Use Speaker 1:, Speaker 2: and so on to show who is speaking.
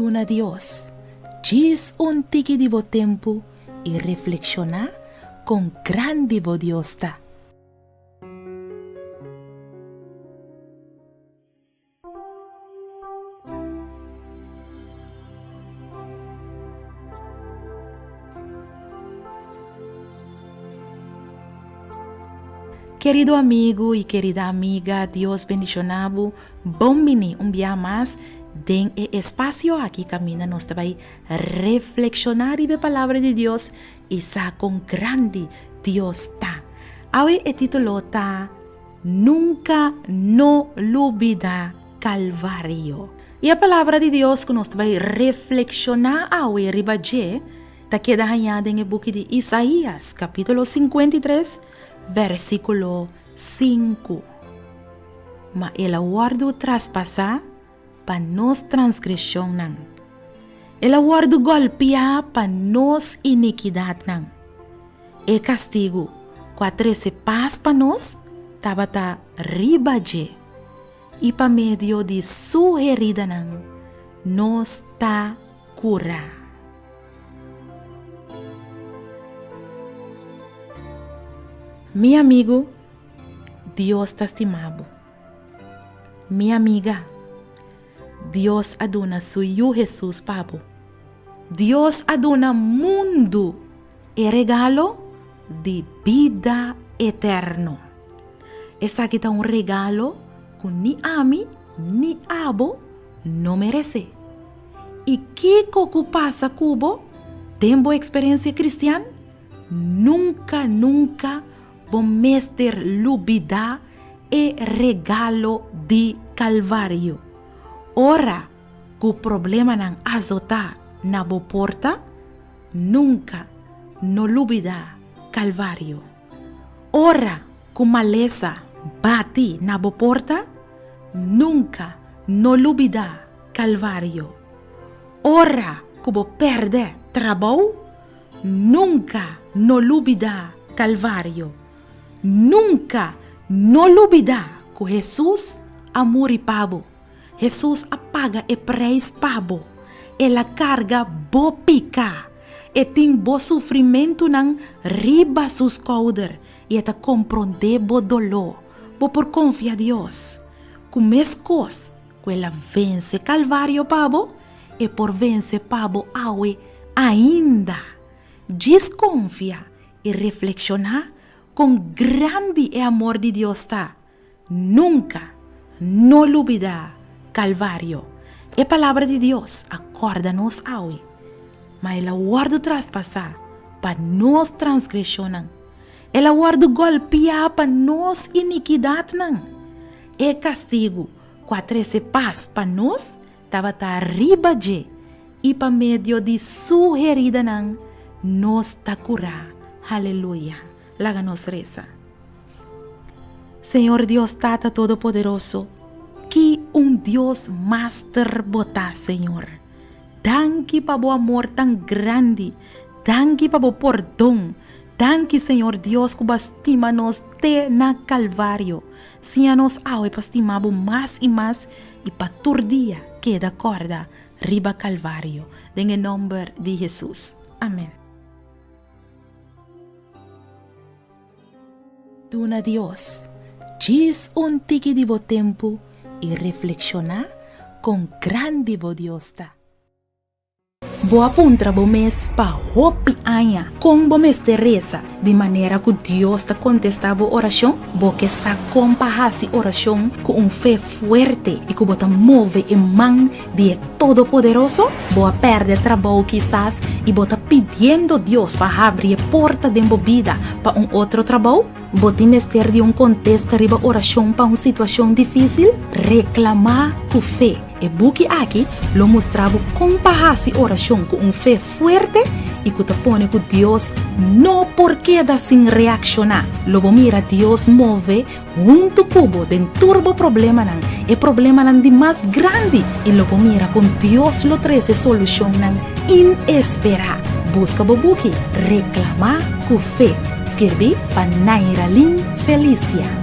Speaker 1: Duna Dios djis un tiki di bo tempu i reflekshoná kon grandi bo Dios ta. Kerido amigu i kerida amiga, Dios bendishoná bo. Bon bini un bia mas den e espasio aki kaminda nos ta bai reflekshoná riba e Palabra di Dios i sa kon grandi Dios ta. Awe e título ta Nunka no lubidá Kalvario. I e Palabra di Dios ku nos ta bai reflekshoná awe riba dje ta keda hañá den e buki di Isaías, kapítulo 53, versíkulo 5. Ma el a wòrdu traspasá pa nos transgreshonnan, el a wòrdu gòlpiá pa nos inikidatnan. E kastigu ku a trese pas pa nos tabata riba dje, i pa medio di su heridanan nos ta kurá. Mi amigu, Dios ta stima bo. Mi amiga, Dios a duna su Yu Hesus pa bo. Dios a duna mundu e regalo di bida eterno. Esaki ta un regalo ku ni ami ni abo no meresé. I kiko ku pasa ku bo den bo eksperensia kristian, nunka nunka Bo mester lubidá e regalo di Kalvario. Ora ku problemanan azotá na bo porta, nunka no lubidá Kalvario. Ora ku malesa bati na bo porta, nunka no lubidá Kalvario. Ora ku bo pèrdè trabou, Nunka no lubidá Kalvario. Nunka no lubidá ku Hesus a muri pa bo. Hesus a paga e preis pa bo. El a karga bo piká. E tin bo sufrimentunan riba su skouder i e ta komprondé bo doló. Bo por konfia Dios ku meskos ku el a vense Kalvario pa bo, E por vense pa bo awe ainda. Djis konfia i reflekshoná kon grandi e amor di Dios ta. Nunka no lubidá Kalvario. E Palabra di Dios a kòrda nos awe, Ma el a wòrdu traspasá pa nos transgreshonnan, el a wòrdu gòlpiá pa nos inikidatnan. E kastigu ku a trese pas pa nos Tabata riba dje, i pa medio di su heridanan nos ta kurá. Haleluya! Laga nos resa. Señor Dios Tata Todopoderoso, ki un Dios master bo ta, Señor! Danki pa bo amor tan grandi, danki pa bo pordon, danki Señor Dios ku bo a stima nos te na Kalvario. Siña nos awe pa stima bo mas i mas i pa tur dia keda kòrda riba Kalvario. Den e nòmber di Hesus. Amen. Duna Dios djis un tiki di bo tempu i reflekshoná kon grandi bo Dios ta. Bo a puntra bo mes pa hopi aña kon bo mester resa di manera ku Dios ta kontestá bo orashon? Bo ke sa kon pa hasi orashon ku un fe fuerte i ku bo ta move e man di e Todopoderoso? Bo a pèrdè trabou kisas i bo ta pidiendo Dios pa habri e porta den bo bida pa un otro trabou? Bo tin mester di un kontesta riba orashon pa un situashon difísil? Reklamá ku fe! E buki aki lo mustra bo kon pa hasi orashon ku un fe fuerte i ku ta pone ku Dios no por keda sin reakshoná. Lo bo mira Dios move huntu ku bo den tur bo problemanan, e problemanan di mas grandi, i lo bo mira kon Dios lo trese solushonnan inesperá. Buska bo buki Reklamá ku Fe, skirbí pa Nairalyn Felicia.